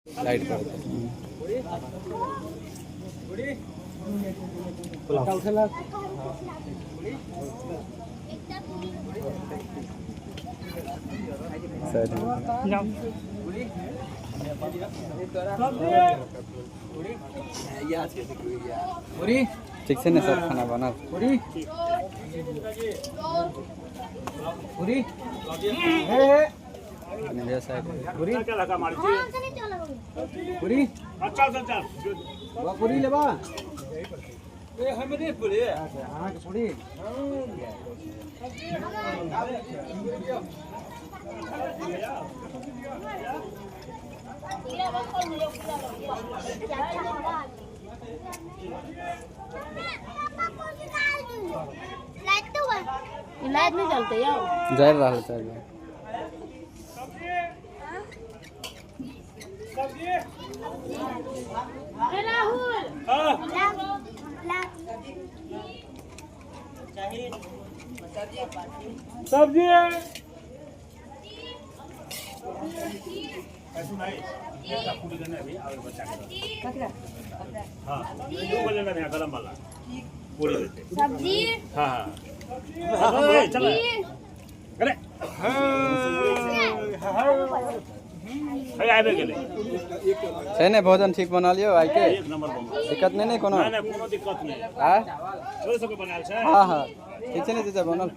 Light पर side ठीक छै ने सर खाना बनल? भैया साइड। पूरी लेबा? पूरी। लाइट नहीं चलते यार। जरि रहल छै। राहुल सब्जी सब्जी। हाँ चल अरे आबि गेलै छै ने भोजन ठीक बनल यौ आइ के? एक नंबर बनल। दिक्कत नहि ने कोनो? नहि नहि कोनो दिक्कत नहि। आँ? तोरे सबके बनायल छै? हाँ हाँ ठीक छै ने चाचा बनल?